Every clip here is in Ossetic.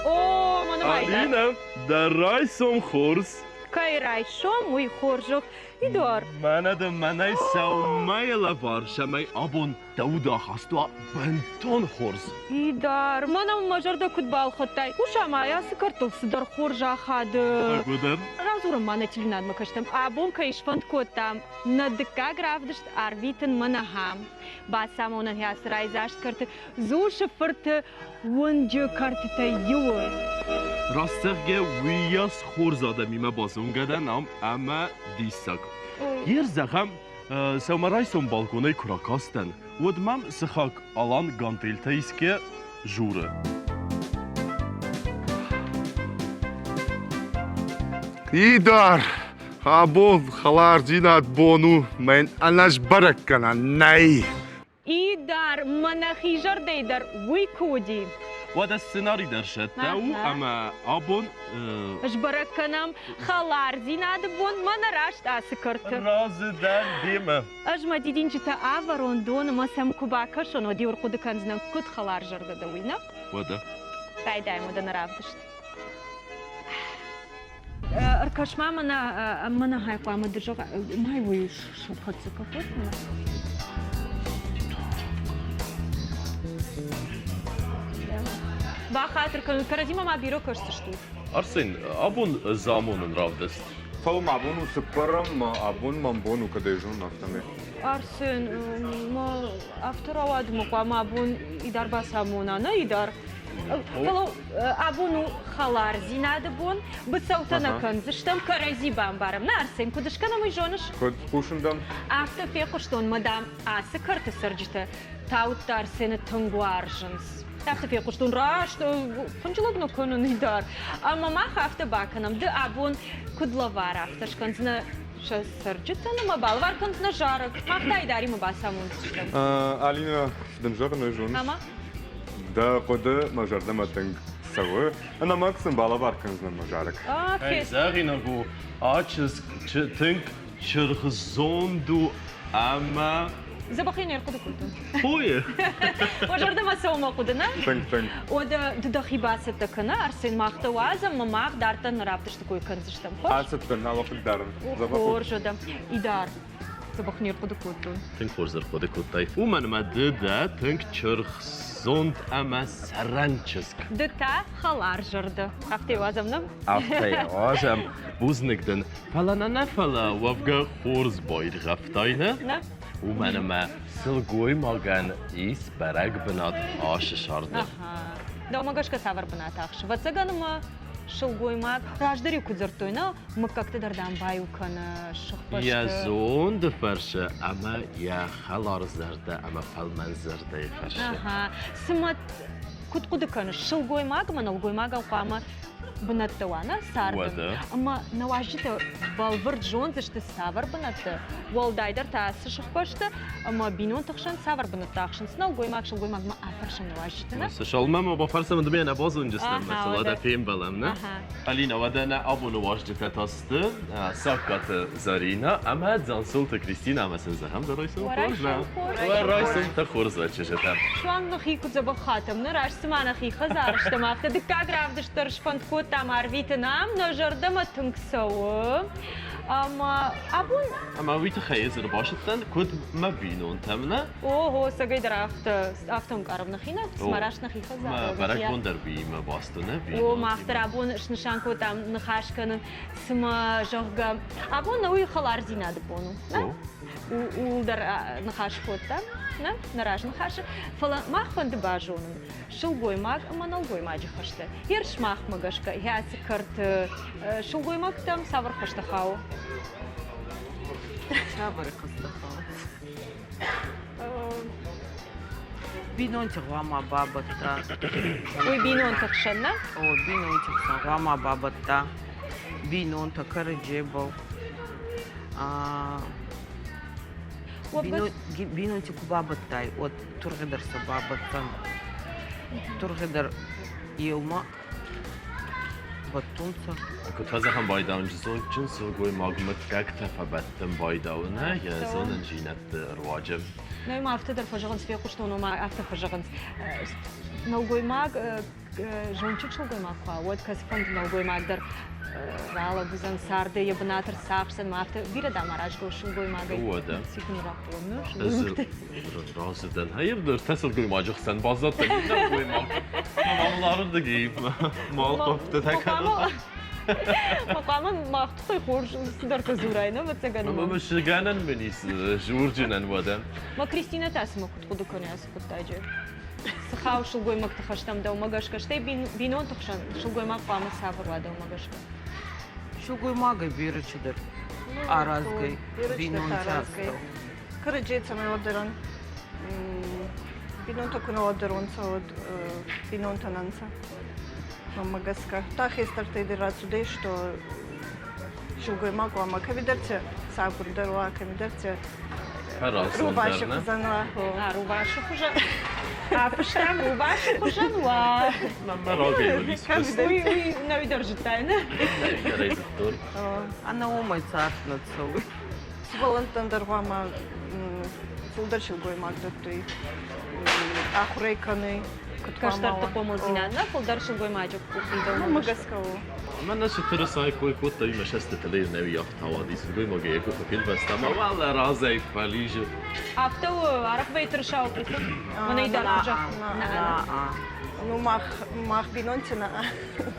О, мӕнӕ Алинӕ, дӕ райсом хорз. Кӕй райсом, уый хорзӕх. Идор. Мӕнӕ дын мӕнӕй сӕумӕйы лӕвар, цӕмӕй абон дӕ уды ахаст уа бынтон хорз. Идар, мӕнӕн мӕ зӕрдӕ куыд балхӕдтай. Хъус ӕмӕ ацы кӕртыл цыдӕр хорз ахады. Ӕгуыдӕр. Радзурӕм ма нӕ телеуынадмӕ кӕстӕм. Абон кӕй сфӕнд кодтам, нӕ дыккаг равдыст арвитын мӕн ахӕм. Бацамонӕн ацы райдзаст кӕрты Дзусы фырты уынджы кӕртытӕй иуы. Раст зӕгъгӕ, уыйас хорз адӕмимӕ базонгӕ дӕн ам ӕмӕ диссаг. Йе зӕгъӕм, сӕумӕрайсом балконӕй куы ракастӕн, уӕд мӕм сыхаг Алан гантельтӕ исгӕ журы. Идар, абон хӕлардзинад бон у, мӕн ӕнӕсбӕрӕггӕнӕн нӕй. Идар, мӕнӕ хи зӕрдӕй дӕр уый куы уыди. Уӕдӕ сценари дӕр сӕттӕ у ӕмӕ абон Сбӕрӕг кӕнӕм хӕлардзинады бон мӕнӕ раст ацы кӕрты. Разы дӕн демӕ. Ӕз мӕ дидинджытӕ ӕвӕрон доны мӕ сӕм куы бакӕсон, уӕд-иу ӕрхъуыды кӕндзынӕн, куыд хӕларзӕрдӕ дӕ, уый, нӕ? Уӕдӕ. Райдайӕм уӕдӕ нӕ равдыст. Ӕркӕс-ма мӕнӕ, мӕнӕ хай хъуамӕ ды зӕгъ, май уый схӕццӕ кодта. Бахатыр кӕнут, кӕрӕдзимӕ ма бирӕ кӕсдзыстут. Арсен, абон замонын равдыст. Фӕлӕ ма абон у цыппӕрӕм, абон мӕм бон у, кӕд ӕй зонын, афтӕмӕй. Арсен, ма афтӕ рауад ма хъуамӕ абон Идар бацамона, нӕ Идар? Фӕлӕ абон у хӕлардзинады бон, быцӕутӕ нӕ кӕндзыстӕм, кӕрӕдзи бамбарӕм. Нӕ, Арсен, куыд скӕнӕм, уый зоныс? Куыд хъусын дӕм? Афтӕ фехъуыстон, мадам, ацы кӕрты цӕрджытӕ Таутты Арсены тынг уарзынц. Афтӕ фехъуыстон, раст, хынджылӕг нӕ кӕнын дӕр. Ӕмӕ мах афтӕ бакӕнӕм, ды абон куыд лӕвар афтӕ скӕндзынӕ сӕ цӕрджытӕн ӕмӕ балӕвар кӕндзынӕ зарӕг. Мах та Идаримӕ бацамондзыстӕм. Алинӕ, цы дын зӕгъын, уый зоныс? Ӕмӕ? Дӕ хъуыды мӕ зӕрдӕмӕ тынг цӕуы. Ӕнӕмӕнг сын балӕвар кӕндзынӕн мӕ зарӕг. Зӕгъинаг у, а чызг тынг чыргъзонд у ӕмӕ Дзӕбӕхӕй не рхъуыды кодтон. Хойы. Уӕ зӕрдӕмӕ цӕуы мӕ хъуыды, нӕ? Тынг, тынг. Уӕдӕ ды дӕхи бацӕттӕ кӕнӕ, Арсен, мах дӕ уадзӕм, ӕмӕ мах дарддӕр нӕ равдысты кой кӕндзыстӕм. Хорз? Ацыдтӕн, нал хъыгдарын. Хорз, уӕдӕ. Идар, дзӕбӕх не рхъуыды кодтон. Тынг хорз ӕрхъуыды кодтай. Уымӕн ӕмӕ ды дӕ тынг чыргъзонд ӕмӕ сӕрӕн чызг. Ды та хӕларзӕрдӕ. Афтӕ уадзӕм, нӕ? Афтӕ уадзӕм. Бузныг дын. Фӕлӕ нӕ нӕ фӕлӕ уӕвгӕ хорз байргъӕвтай, нӕ? Нӕ. Уымӕн ӕмӕ сылгоймагӕн ис бӕрӕг бынат ашы сӕрды. Дӕумӕ гӕсгӕ цавӕр бынат ахсы? Ӕвӕццӕгӕн ӕмӕ сылгоймаг раздӕр-иу куы дзырдтой, нӕ мыггӕгты дӕр дам баиу кӕны сыхбӕсты. Йӕ зонды фӕрсы ӕмӕ йӕ хӕлар зӕрдӕ ӕмӕ фӕлмӕн зӕрдӕйы фӕрсы. Ага. Цымӕ куыд хъуыды кӕныс, сылгоймаг ӕмӕ нӕлгоймагау хъуамӕ бынӕттӕ уа нӕ царды? Уӕдӕ. Ӕмӕ нӕ уазджытӕ бӕлвырд зондзысты, цавӕр бынӕтты, уӕлдайдӕр та ацы сыхбӕсты ӕмӕ бинонты хсӕн цавӕр бынӕттӕ ахсынц нӕлгоймаг, сылгоймагмӕ афӕрсӕм нӕ уазджыты, нӕ? Цы шалмӕ ма бафӕрсӕм, ды нӕ базонджыстӕм, уӕдӕ фембӕлӕм, нӕ? Алина, уӕдӕ нӕ абоны уазджытӕ та сты Сагкаты Заринӕ ӕмӕ Дзансолты Кристинӕ ӕмӕ сын зӕгъӕм дӕ райсом хорз, нӕ? Уӕ райсомтӕ хорз, уӕ чызджытӕ. Суанг нӕхи куы дзӕбӕх хатӕм, нӕ раст цыма нӕхи хӕдзары стӕм, афтӕ дыккаг равдыст дӕр сфӕнд кодтам арвитын ам, нӕ зӕрдӕмӕ тынг цӕуы. Ӕмӕ абон... Ӕмӕ уый тыххӕй ӕз ӕрбацыдтӕн, куыд мӕ бинонтӕм, нӕ? Ого, цӕгӕйдӕр афтӕ, афтӕ ӕнкъарӕм нӕхи нӕ, цыма раст нӕхи хӕдзары. Мӕ бӕрӕгбон дӕр уыимӕ баст у, нӕ? О, мах дӕр абон снысан кодтам ныхас кӕнын, цыма, зӕгъгӕ, абон нӕ уый хӕлардзинады бон у. Нӕ? Ууыл дӕр ныхас кодтам, нӕ, нӕ разныхасы. Фӕлӕ мах фӕнды базонын сылгоймаг ӕмӕ нӕлгоймаджы хӕстӕ. Йе рсмахмӕ гӕсгӕ ацы кӕрты сылгоймӕгтӕм цавӕр хӕстӕ хауы? Цавӕр хӕстӕ хауы? Бинонти гъуама бабӕтта. Уый бинонты хсӕн, нӕ? О, бинонти хсӕн гъуама бабӕтта. Бинонтӕ кӕрӕдзебӕл. Бинонти ку бабӕттай, уӕд тургъи дӕр сӕ бабӕтдзӕн. Тургъи дӕр еумӕ бӕттунцӕ. Куыд фӕзӕгъӕм байдауынджы зондджын сылгоймаг мыггӕгтӕ фӕбӕттын байдауы, нӕ йӕ зонындзинӕдты руаджы. Нӕ ма афтӕ дӕр фӕзӕгъынц, фехъуыстон, ома афтӕ фӕзӕгъынц. Нӕлгоймаг зондджын сылгоймаг куы уа, уӕд кӕцыфӕнды нӕлгоймаг дӕр ралӕг уыдзӕн царды, йӕ бынат ӕрцахсдзӕн, ма афтӕ бирӕ дам аразгӕ у сылгоймагӕй. Уӕдӕ. Цикун рахъуон, сылгоймӕгтӕ. Разы дӕн. Ӕртӕ сылгоймаджы хсӕн баззадтӕн нӕлгоймаг. Мамларыдыги мал хъуыфтытӕ кӕнын. Хъуамӕ мах тыххӕй хорз цыдӕртӕ дзурай, нӕ ӕвӕццӕгӕн. Мыгӕнӕн мын ис зурджынӕн уӕдӕ. Ма Кристинӕ та цымӕ куыд хъуыды кӕны ацы хъуыддаджы? Цы хауы сылгоймӕгты хӕстӕм дӕумӕ гӕсгӕ, стӕй бинонты хсӕн сылгоймаг хъуамӕ цавӕр уа дӕумӕ гӕсгӕ? Сылгоймагӕй бирӕ чидӕр аразгӕ бинонтӕ астӕу. Кӕрӕдзей цӕмӕй лӕдӕрӕн. Бинонтӕ ку нӕ лӕдӕронцӕ, уӕд бинонтӕ нӕ нцӕ. Мӕнмӕ гӕсгӕ. Та хестӕртӕй дӕр рацудӕй, что силгоймаг уа ма кӕмидӕртӕ сабурдӕр уа, кӕмидӕртӕ рубашы хуызӕн уа. А, рубашы хуызӕн. Афыстам рубашы хуызӕн уа. Мӕ рагӕй уыдис. Уый, уый нӕуи дӕр зыдтай, нӕ? Нӕй зыдтон. Ӕнӕ уымӕй цард нӕ цӕуы. Сывӕллӕнттӕн дӕр хъуамӕ фылдӕр сылгоймаг дӕттой, ахуырӕй кӕной. Куыд кӕстӕрты хъомылдзинад нӕ фылдӕр сылгоймаджы къухы Мӕнмӕ гӕсгӕ у. Мӕнӕ цы тырысайы кой кодта, уый мӕ сӕстытыл нӕуи ӕфтауади сылгоймагӕй йӕ къухы фелвӕста ӕмӕ уӕлӕ разӕй фӕлизы. Афтӕ у, арӕх вӕййы тырысауы къухы. Мӕнӕй дӕр зӕгъ. Ну, мах, мах бинонтӕ нӕ.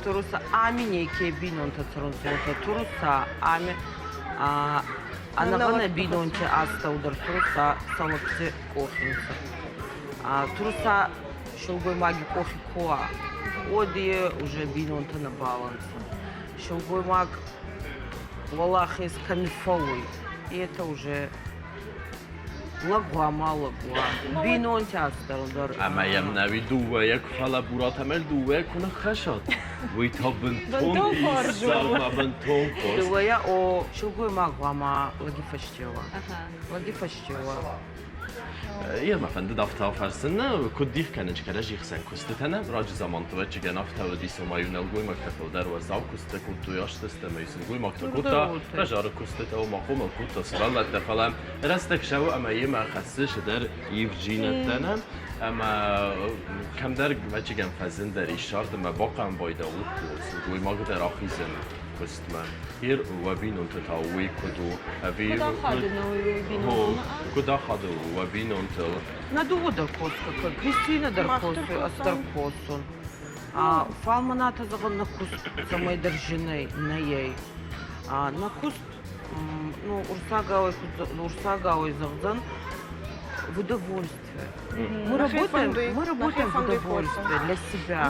Туруса ами неке бинонтӕ цӕрунцӕ, уотӕ туруса ами ӕнӕгъӕнӕ бийнонти астӕу дӕр туруса сӕ лӕгти къохи нцӕ. Туруса силгоймаги къохи ку уа, уӕд е уже бийнонтӕ нӕбал ӕнцӕ. Силгоймаг уӕлахез кӕми фӕууй, етӕ уже лӕг гъуама лӕг уа. Бийнонти астӕу дӕр. Ӕмӕ йӕм нӕуи дыууӕйӕ куы фӕлӕбурат ӕмӕ дыууӕйӕ куы ныххӕсат, уый та бынтон диссаг, бынтон хорз. Дыууӕйӕ о сылгоймаг хъуамӕ лӕги фӕсте уа. Лӕги фӕсте уа. Йе мӕ фӕндыд афтӕ афӕрсын, куыд дих кӕнынц кӕрӕдзи хсӕн куыстытӕ нӕ раджы заманты ӕвӕццӕгӕн афтӕ уыдис, ома-иу нӕлгоймӕгтӕ фылдӕр уӕззау куыстытӕ кодтой азтӕ ӕмӕ-иу сылгоймӕгтӕ кодта базары куыстытӕ, ома хъомыл кодта сывӕллӕттӕ, фӕлӕ рӕстӕг цӕуы ӕмӕ йемӕ хӕссы цыдӕр ивддзинӕдтӕ нӕ ӕмӕ кӕмдӕр ӕвӕццӕгӕн фӕзындӕр ис цард ӕмӕ бахъамбайдӕ сылгоймаг дӕр ахизын куыстмӕ. Ир уӕ бинонтӕ та уый куыд у? Ӕви Куыд ахады нӕ уый бинонтыл? Куыд ахады уӕ бинонтыл? Нӕ дыууӕ дӕр косгӕ, Кристина дӕр косуй, ӕз дӕр косун. Фал мӕнӕ зӕгъӕн, нӕ куст цӕмӕйдӕр зинӕй нӕй. Нӕ куст ну, урсагауӕй, урсагауӕй зӕгъдзӕн в удовольствие. Мы работаем в удовольствие для себя.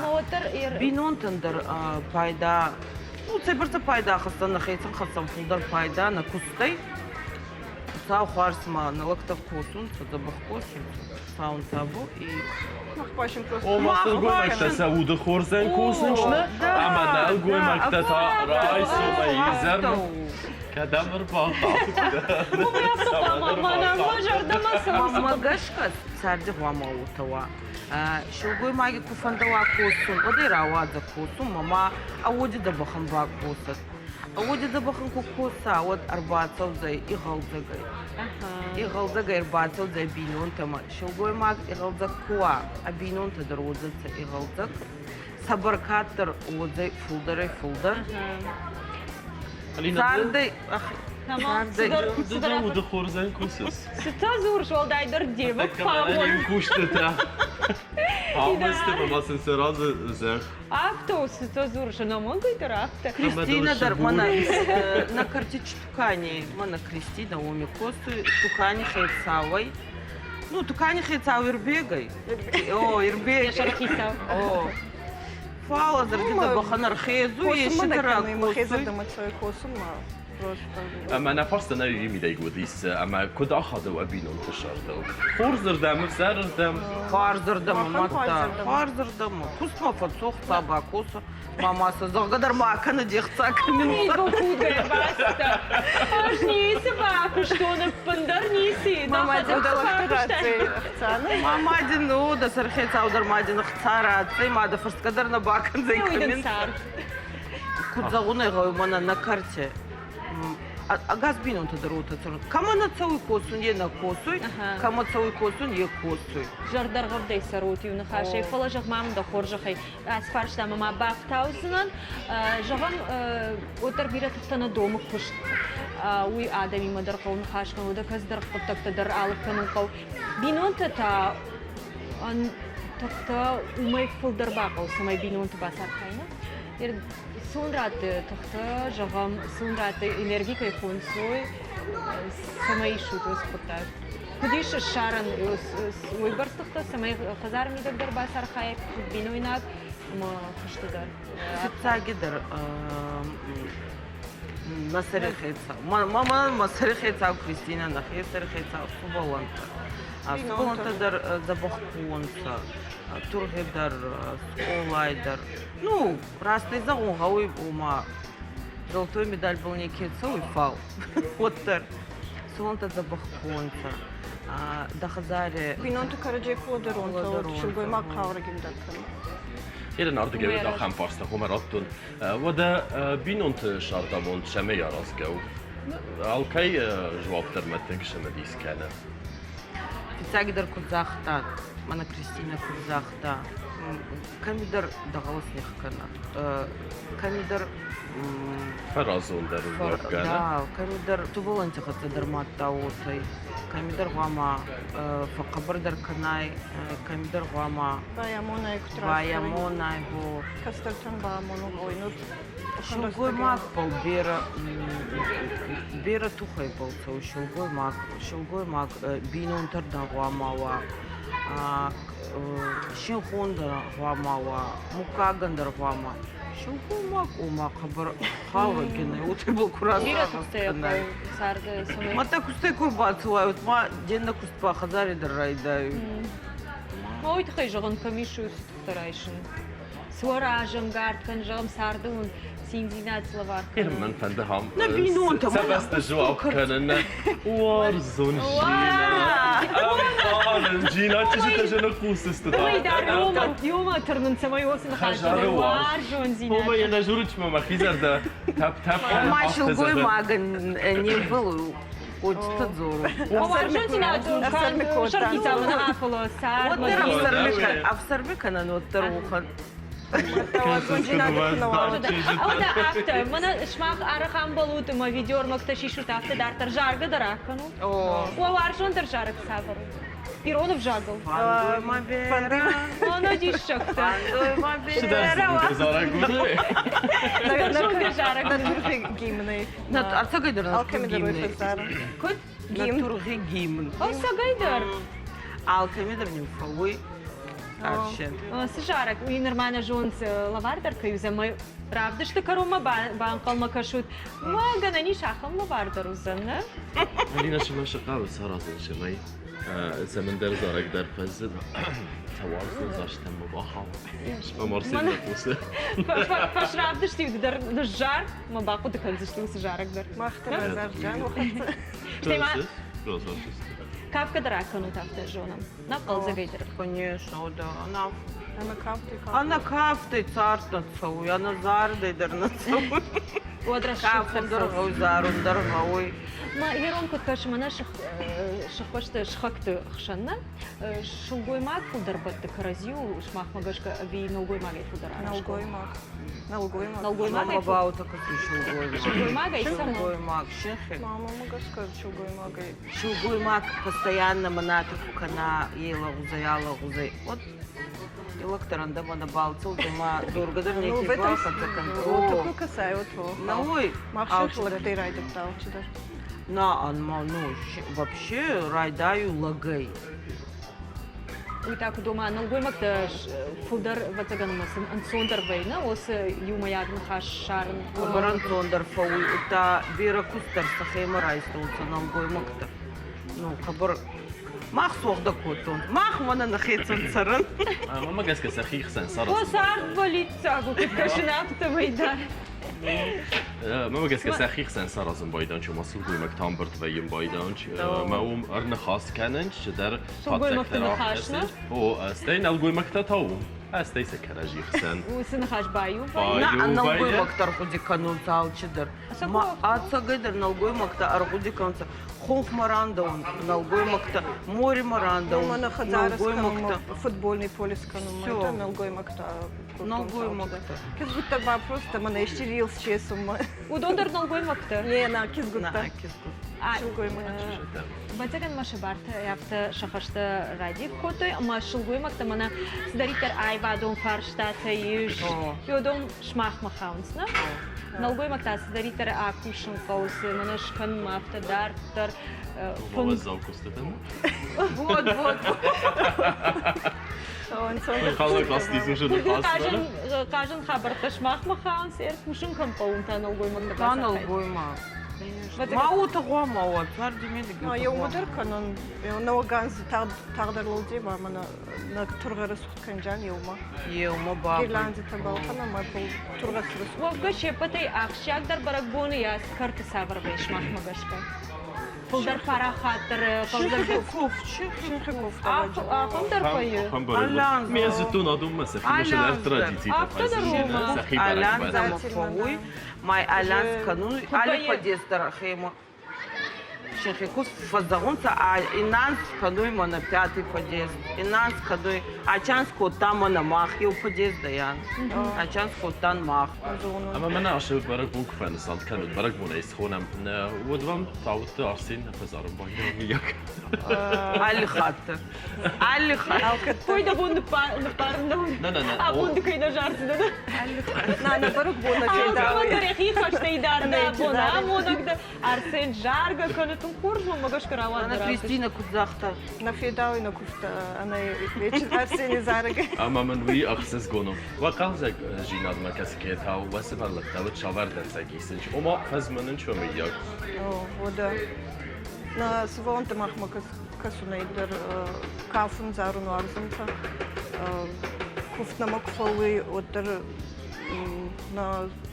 Бинонтӕн дӕр пайда, ну, цӕйбӕрцӕ пайда хӕсдзӕн, нӕхецӕн хӕссӕн фулдӕр пайда нӕ кустӕй. Хуцау хуарз ма нӕ лӕгтӕ косунцӕ, дзӕбӕх косунцӕ. Хуцаун табу и Ома сылгоймӕгтӕ сӕ уды хорзӕн кусынц нӕ, ӕмӕ нӕлгоймӕгтӕ та райсомӕй изӕрмӕ кӕдӕм ӕрбахаудта. Мӕ гӕсгӕ царди гъуама уотӕ уа. Силгоймаги ку фӕндӕуа косун, уӕд ӕй рауадзӕ косун, ма ӕ уоди дзӕбӕхӕн бакосӕд. Ӕ уоди дзӕбӕхӕн ку коса, уӕд ӕрбацӕудзӕй игъӕлдзӕгӕй. Игъӕлдзӕгӕй ӕрбацӕудзӕй бийнонтӕмӕ. Силгоймаг игъӕлдзӕг ку уа, ӕ бийнонтӕ дӕр уодзӕнцӕ игъӕлдзӕг. Сӕ бӕркад дӕр уодзӕй фулдӕрӕй-фулдӕр. Цардӕй Ды уды хорзӕн кусыс. Цытӕ дзурыс, уӕлдайдӕр демӕ Куыстытӕ. Амысты ӕмӕ сын сӕ разы зӕхх. Афтӕ у, цытӕ дзурыс, ӕнӕмӕнгӕй дӕр афтӕ. Кристина дӕр мӕнӕ нӕ кӕрти тукани, мӕнӕ Кристина уоми косуй тукани хецауӕй. Ну, тукани хецау Ирбегӕй. О, Ирбег. Йӕ сӕрхицау. О. Фал зӕрдитӕ бӕхӕн ӕрхезуй, ещитӕ ракосуй. Косунмӕ Ӕмӕ нӕ фарста нӕ мидӕг уыдис, ӕмӕ куыд ахады уӕ бинонты сӕрдыл? Хорзырдӕм, ӕвзӕрырдӕм? Хуарзырдӕм, мадта, хуарзырдӕм. Кустмӕ фӕцохта, бакоса. Мама сӕ зӕгъгӕ дӕр ма кӕны де хца кӕнын. Мидбылхудгӕ бацыдтӕ. Ӕз ницы бакуыстон, ӕппындӕр ницы. Мама дин дӕлӕгты ратдзӕй ӕхца. Мама дин, ну, дӕ сӕрхецау дӕр ма дин ӕхца ратдзӕй, ма дӕ фӕрсгӕ дӕр нӕ бакӕндзӕй кӕмин. Куд зӕгъун ӕй гъӕуй, мӕнӕ нӕ кӕрте ӕгас бийнонтӕ дӕр уотӕ цӕрун. Кӕмӕ нӕ цӕуй косун, е нӕ косуй, кӕмӕ цӕуй косун, е косуй. Зӕрдӕргъӕвдӕй цӕрут иу ныхасӕй, фӕлӕ зӕгъ ма мын дӕ хорзӕхӕй, ацы фарстамӕ ма бафтаудзынӕн. Зӕгъӕм, уӕддӕр бирӕ тыхтӕ нӕ домы куыст. Уый адӕмимӕ дӕр хъӕуы ныхас кӕнын, уӕдӕ кӕцыдӕр хъуыддӕгтӕ дӕр алыг кӕнын хъӕуы. Бинонтӕ та тыхтӕ уымӕй фылдӕр бахъӕуы, цӕмӕй бинонты бацархайын. Сон ратты тыхтӕ, зӕгъӕм, сон ратты энерги кӕй хонцой, цӕмӕй исут уыцы хъуыддаг? Куыд ис ссарӕн уыйбӕрц тыхтӕ, цӕмӕй хӕдзары мидӕг дӕр бацархайай, куыд бинойнаг ӕмӕ куысты дӕр? Фыццагидӕр мӕ сӕры хецау. Мӕ мӕ сӕры хецау Кристинӕ, нӕхе сӕры хецау сувӕллӕнттӕ. Сувӕллӕнттӕ дӕр дзӕбӕх ку уонцӕ, тургъи дӕр, скъолай дӕр. Ну, растӕй зӕгъун гъӕуй, ома золотой медальбӕл неке цӕуй, фал уӕддӕр сувӕллӕнттӕ дзӕбӕх ку уонцӕ. Дӕ хӕдзари Бинонты кӕрӕдзей ку лӕдӕронцӕ, уӕд силгоймаг хъаурӕгиндӕр кӕнуй. Ерын ардыгӕй уӕд ахӕм фарста хъуамӕ раттон. Уӕдӕ бинонты сӕрдамонд цӕмӕй аразгӕ у? Алкӕй дзуапп дӕр мӕ тынг цымыдис кӕны. Фыццагдӕр куыд загъта, мӕнӕ Кристинӕ куыд загъта, кӕмидӕр дӕгъӕлыс них кӕна, кӕмидӕр Фӕразондӕр уӕвгӕ. Да, кӕмидӕр туволанти хӕццӕ дӕр мадта уотӕй, кӕмидӕр гъуама фӕхъхъӕбӕрдӕр кӕнай, кӕмидӕр гъуама Байамонай куд байамонай, гъо. Кӕстӕртӕн баамонун гъӕуй. Силгоймагбӕл берӕ берӕ тухӕй бал цӕуй силгоймаг. Силгоймаг бийнонтӕрдӕн гъуама уа, синхон дӕр гъуама уа, муггагӕн дӕр гъуама. Силгоймаг ома хъӕбӕр хауӕггинӕй уотебӕл ку расагъӕс кӕнай. Мадта кустӕй ку рбацӕуай, ма де ннӕ куст ба хӕдзари дӕр райдайуй. Ма уый тыххӕй зӕгъын, кӕм ис уыцы тыхтӕ райсын? Цы уӕ разӕнгард кӕн, зӕгъӕм, царды уын циндзинад лӕвар кӕнын? Мӕн фӕнды хам. Нӕ бинонтӕ Сӕ бӕсты жуап кӕнын. Уарзон Жина. Ӕмбарын, Жина чызджытӕ зыны хъусысты. Уый дӕр иумӕ тырнын, цӕмӕй уыцы ныхас уарзондзинад. Ома йӕ нӕ журычмӕ мӕхи зӕрдӕ тӕп-тӕп кӕны. Ма сылгоймагӕн не мбӕлы Хочется дзорун. Уарзондзинад сӕрхицауы нӕ фӕлӕ цардмӕ. Уӕддӕр ӕфсӕрми кӕнӕн уӕддӕр уӕхӕн. Ӕмӕ афтӕ, мӕнӕ сымах арӕх ӕмбӕлут ӕмӕ видеоӕрмӕгтӕ сисут, афтӕ дарддӕр заргӕ дӕр акӕнут. Уӕ уарзондӕр зарӕг цавӕр у? Ирон ӕвзагыл. Фӕндуй мӕ берӕ. Оно диссӕгтӕ. Фӕндуй мӕ берӕ. Зарӕг Цыдӕр зарӕг. Натургъи гимнӕй. Ӕцӕгӕйдӕр Алкӕмидӕр уой фӕззарӕн. Куд? Гимн. Натургъи гимн. Ӕцӕгӕйдӕр. Алкӕмидӕр нин фӕууй арсен. Цы зарӕг? Уый нырма нӕ зонынц лӕвар дӕр кӕй уыдзӕн. Мӕ равдысты кӕронмӕ банхъӕлмӕ кӕсут. Мӕ гӕнӕн ис ахӕм лӕвар дӕр уыдзӕн, нӕ? Алина сымӕ сыхъӕуы саразын сымӕй. Цӕмӕндӕр зарӕг дӕр фӕззыд. Цӕуарзон застӕм ма бахауд. Ӕмӕ Марсель нӕ хъусы. Фӕсравдысты-иу дӕр ныззар, ма бахъуыды кӕндзысты уыцы зарӕг дӕр. Мах дӕр азарджан уӕхӕццӕ. Стӕй ма кафгӕ дӕр акӕнут афтӕ зонӕм. Нӕ хъӕлдзӕгӕй дӕр. Конечно, да. Она Ӕнӕ кафтӕй Ӕнӕ кафтӕй цард нӕ цӕуй, ӕнӕ зардӕй дӕр нӕ цӕуй. Уӕд Кафун дӕр гъӕуй, зарун дӕр гъӕуй. Ма Ирон куыд кӕсы, мӕнӕ сыхбӕсты сыхӕгты хсӕн нӕ сылгоймаг фылдӕр бӕтты кӕрӕдзиуыл сымахмӕ гӕсгӕ ӕви нӕлгоймагӕй фылдӕр арӕзт? Нӕлгоймаг. Нӕлгоймаг. Нӕлгоймагӕй Мама баута куы сылгоймаг. Сылгоймагӕй цӕмӕн? Сылгоймаг, синхи. Мамамӕ гӕсгӕ сылгоймагӕй. Сылгоймаг постоянно мынаты куы кӕна елӕгъузӕй, алӕгъузӕй, вот Лӕгтӕ ӕндӕмӕ нӕ балцыл ма дзоргӕ дӕр Ну, неке в этом бахӕццӕ кӕнтӕ. Вот такой касай, вот то. Науй. Мах лӕгтӕй райдыдта алчидӕр. На, ма, ну, вообще райдаю лӕгӕй. Уый та куыд ома нӕлгоймӕгтӕ фылдӕр ӕвӕццӕгӕн ӕмӕ сын ӕнцондӕр вӕййы уыцы иумӕйаг ныхас ссарын. Хъӕбӕр ӕнцондӕр фӕууй, удта берӕ кустдӕр сӕхемӕ райстонцӕ нӕлгоймӕгтӕ. Ну, хъӕбӕр Мах суӕгъдӕ кодтон. Мах мӕнӕ нӕхецӕн цӕрӕн. Мамӕ гӕсгӕ сӕхи хсӕн саразын. О, цард бӕллиццаг у, куыд кӕсын, афтӕмӕй дӕр. Мамӕ гӕсгӕ сӕхи хсӕн саразын байданч, ома сылгоймӕгтӕ ӕмбырд вӕййын байданч. Ӕмӕ уым ӕрныхас кӕнынч, чидӕр Сылгоймӕгты ныхас, нӕ? О, стӕй нӕлгоймӕгтӕ та уым. Стӕй сӕ кӕрӕдзи хсӕн. Уыцы ныхас баиу вӕййы? Нӕ, нӕлгоймӕгтӕ ӕрхъуыды кӕнунцӕ алчидӕр. Ма ӕцӕгӕйдӕр нӕлгоймӕгтӕ ӕрхъуыды кӕнунцӕ. Хонхмӕ рандӕун нӕлгоймӕгтӕ, моремӕ рандӕун нӕлгоймӕгтӕ. Футбольный поле скӕнунмӕ это нӕлгоймӕгтӕ. Нӕлгоймӕгтӕ. Кизгуттӕ ба просто мӕнӕ исчи рилс чесунмӕ. Уыдон дӕр нӕлгоймӕгтӕ? Не, на кизгуттӕ. Сылгоймӕгтӕ. Ӕвӕццӕгӕн ма сӕ бартӕ афтӕ сӕ хӕстӕ радих кодтой, ӕмӕ сылгоймӕгтӕ мӕнӕ цыдӕриддӕр аивадон фарстатӕ ис, уыдон сымахмӕ хауынц, нӕ? Нӕлгоймӕгтӕ цыдӕриддӕр акусын хъӕуы, цы мӕнӕ скӕнынмӕ афтӕ дарддӕр. Уӕззау куыстытӕ. Вот, вот. Хъазын хабӕрттӕ сымахмӕ хауынц, ӕркусын кӕм хъӕуы, та нӕлгоймӕгтӕ Та нӕлгоймаг. Ма уотӕ гъуама уа, царди медӕгӕ. Еумӕдӕр кӕнун, нӕуӕг анз тагъддӕр лӕудзей ба мӕнӕ нӕ тургъӕ рӕсугъд кӕнджан еумӕ. Еумӕ ба. Гирландитӕбӕл кӕнӕ ма тургъӕ рӕсугъд. Уӕвгӕ се ппӕтӕй ахсджиагдӕр бӕрӕгбоны йӕ кӕрты цавӕр вӕййы сымахмӕ гӕсгӕ? Фылдӕр парахатдӕр хъӕлдзӕг. Ахӕм дӕр вӕййы. Ме зыдтон адонмӕ сӕхи мысынӕр традицитӕ сӕхи бӕрӕгбӕттӕ. Фӕууй, май алянс кӕнун, али подъезд дӕр ӕхемӕ. Синхи куст фӕззӕгъунцӕ, иннанз кӕнуй мӕнӕ пятый подъезд, иннанз кӕнуй, ачанс кодта мӕнӕ мах, еу подъезд дӕян, ачанс кодтан мах. Ӕмӕ мӕнӕ ацы бӕрӕгбон куы фӕнысан кӕнут, бӕрӕгбонӕй схонӕм, уӕд уӕм Тауытты Арсен нӕ фӕзарын байдайы, мыййаг? Алы хатт. Алы хатт. Кой дӕ бон ныппарын нӕ Абон ды кӕй нӕ зардзынӕ. На, нӕ бӕрӕгбон нӕ федауы. Алкӕмӕн дӕр йӕхи хӕстӕй дӕр дӕ бон амонӕг дӕ. Арсен заргӕ кӕны, тынг хорз мӕм гӕсгӕ рауад. Ана Кристина куыд загъта? Нӕ федауы нӕ куывта, ӕнӕ Арсени зарӕг. Ӕмӕ мын уый ӕхсызгон у. Уӕ хъӕлдзӕгдзинадмӕ кӕсгӕйӕ та уӕ сывӕллӕттӕ уыд сӕвӕрдӕнцӕг исынч, ома фӕзмынын чо мыййаг. Уӕдӕ нӕ сывӕллӕттӕ махмӕ кӕсунӕй дӕр кафун, зарун уарзунцӕ. Куывд нӕмӕ куы фӕуй, уӕддӕр нӕ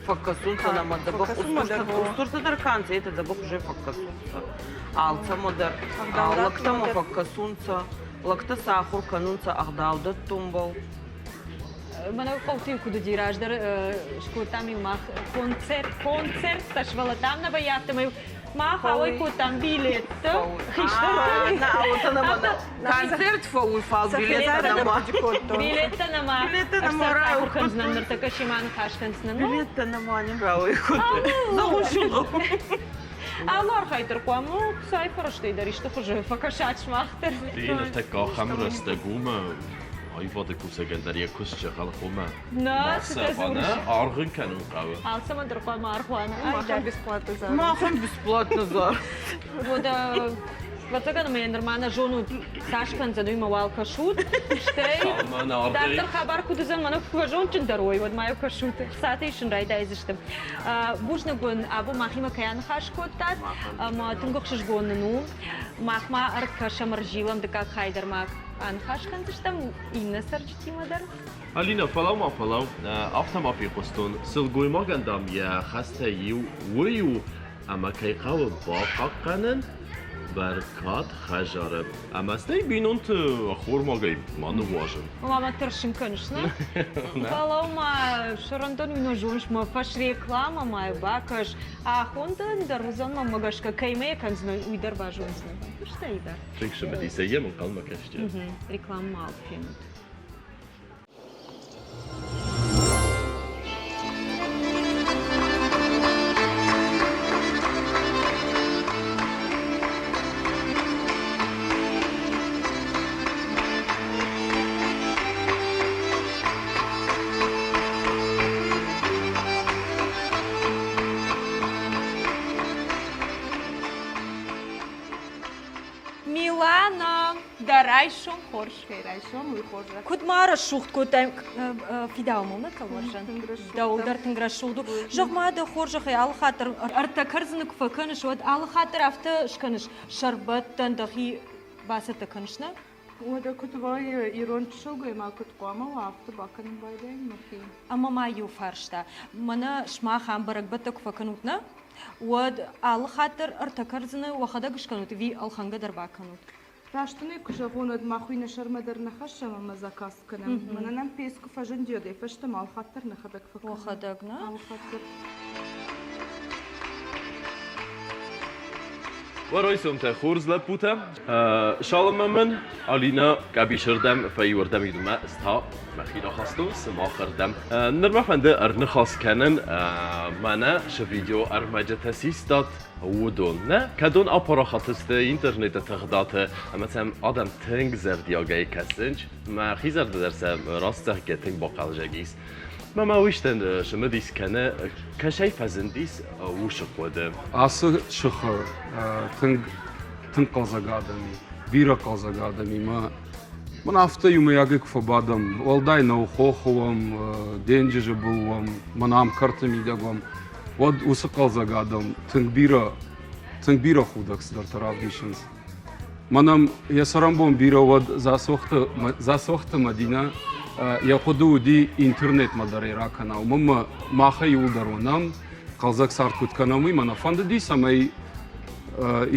фӕкӕсунцӕ нӕмӕ дзӕбӕх устуртӕ дӕр ка нцӕ, етӕ дзӕбӕх уже фӕккӕсунцӕ. Алцӕмӕ дӕр лӕгтӕмӕ фӕккӕсунцӕ, лӕгтӕ сӕ ахур кӕнунцӕ ӕгъдау дӕттунбӕл. Мӕнӕ хъӕуты куыд уыди раздӕр скодтам-иу мах концерт, концерттӕ сывӕллӕттӕм нӕ вӕййы, афтӕмӕй мах ауӕй кодтам билеттӕ хистӕртӕн. Концерт фӕуй, фал билеттӕ нӕма. Билеттӕ нӕма. Билеттӕ нӕма рауй кӕндзынӕн ныртӕккӕ семӕ ныхас кӕндзынӕн. Билеттӕ нӕма не рауй кодтой. Алы архайд дӕр хъуамӕ Хуыцауы фӕрӕзтӕй дӕр исты хуызы фӕкӕсат сымах дӕр. Ныртӕккӕ ахӕм рӕстӕг у мӕ аивады кусӕгӕн дӕр йӕ куыст зӕгъӕлхъомӕ. Нӕ, цытӕ дзурыс? Аргъ ын кӕнын хъӕуы. Алцӕмӕн дӕр хъуамӕ аргъ уа. Махӕн бесплатно зар. Махӕн бесплатно зар. Уӕдӕ ӕвӕццӕгӕн ӕмӕ йӕ нырма нӕ зонут, цас кӕндзӕн, уый мӕ уал кӕсут. Стӕй дарддӕр хабар куыд уыдзӕн, мӕнӕ куы фӕзондджындӕр уой, уӕд ма-иу кӕсут. Хцатӕ исын райдайдзысты. Бузныг уын, абон махимӕ кӕй аныхас кодтат, ӕмӕ тынг ӕхсызгон нын у. Мах ма ӕркӕсӕм, ӕрзилӕм дыккаг хай дӕр ма аныхас кӕндзыстӕм иннӕ цӕрджытимӕ дӕр. Алина, фӕлӕу-ма, фӕлӕу. Афтӕ ма фехъуыстон, сылгоймагӕн, дам, йӕ хӕстӕй иу уый у, ӕмӕ кӕй хъӕуы бахъахъхъӕнын. бӕркад хӕдзары. Ӕмӕ стӕй бинонты ӕххормагӕй ма ныууазын. Мама тӕрсын кӕныс, нӕ? Фӕлӕуу-ма, сӕрӕндон уый нӕ зоныс, мӕ фӕсрекламӕ ма бакӕс. Ахондӕн дӕр уыдзӕн мӕнмӕ гӕсгӕ, кӕимӕ йӕ кӕндзынӕн, уый дӕр базондзынӕн. Стӕй дӕр. Тынг цымыдисӕй йӕм ӕнхъӕлмӕ кӕсджы. Рекламӕ ма фенут. Милана, дӕ райсом хорз. Райсом уый хорзӕх. Куыд ма рӕсугъд кодтай фидауӕмыл нӕ кӕлуарзӕн? Дӕуыл дӕр тынг рӕсугъд у. Зӕгъ-ма, дӕ хорзӕхӕй алы хатт дӕр ӕртӕ кӕрдзыны куы фӕкӕныс, уӕд алы хатт дӕр афтӕ скӕныс, сӕрбӕттӕн дӕхи бацӕттӕ кӕныс, нӕ? Уӕдӕ куыд вӕййы, ирон сылгоймаг куыд хъуамӕ уа, афтӕ бакӕнын байдайын мӕхи. Ӕмӕ ма иу фарста. Мӕнӕ сымах ам бӕрӕгбӕттӕ куы фӕкӕнут, нӕ? Уӕд алы хатт дӕр ӕртӕ кӕрдзыны уӕхӕдӕг скӕнут ӕви ӕлхӕнгӕ дӕр бакӕнут? Раст ын ӕй куы зӕгъон, уӕд мах уый нӕ сӕрмӕ дӕр нӕ хӕссӕм ӕмӕ заказ кӕнӕм. Мӕнӕ нӕм пец куы фӕзынди, уӕдӕй фӕстӕмӕ алхатт дӕр нӕхӕдӕг фӕкӕнӕм. Уӕхӕдӕг, нӕ? Алхатт дӕр. Уӕ райсомтӕ хорз лӕппутӕ. Саламмӕ мын Алинӕ къӕбисырдӕм фӕиуырдӕм идумӕ ӕз та мӕхи рахастон сымахырдӕм. Ныр мӕ фӕнды ӕрныхас кӕнын мӕнӕ цы видеоӕрмӕджытӕ систат, уыдон. Нӕ, кӕдон апарахат сты интернеты тыгъдады ӕмӕ сӕм адӕм тынг зӕрдиагӕй кӕсынц. Мӕхи зӕрдӕ дӕр сӕ раст зӕгъгӕ тынг бахъӕлдзӕг ис. Мӕ ма уистӕн цымыдис кӕны, кӕсӕй фӕзындис уыцы хъуыды. Ацы сыхы тынг тынг хъӕлдзӕг адӕм и, бирӕ хъӕлдзӕг адӕмимӕ. Мӕн афтӕ иумӕйагӕй куы фӕбадӕм, уӕлдай нӕу хохы уӕм, денджызы был уӕм, мӕн ам кӕрты мидӕг уӕм, уӕд уыцы хъӕлдзӕг адӕм тынг бирӕ, тынг бирӕ худӕг цыдӕртӕ равдисынц. Мӕнӕн йӕ цӕрӕнбон бирӕ уӕд Дзасохты, Дзасохты Мадинӕ йӕ хъуыды уыди интернетмӕ дӕр ӕй ракӕна. Уымӕн ӕмӕ махӕй иуылдӕр уынӕм, хъӕлдзӕг цард куыд кӕнӕм, уый мӕ нӕ фӕндыди, цӕмӕй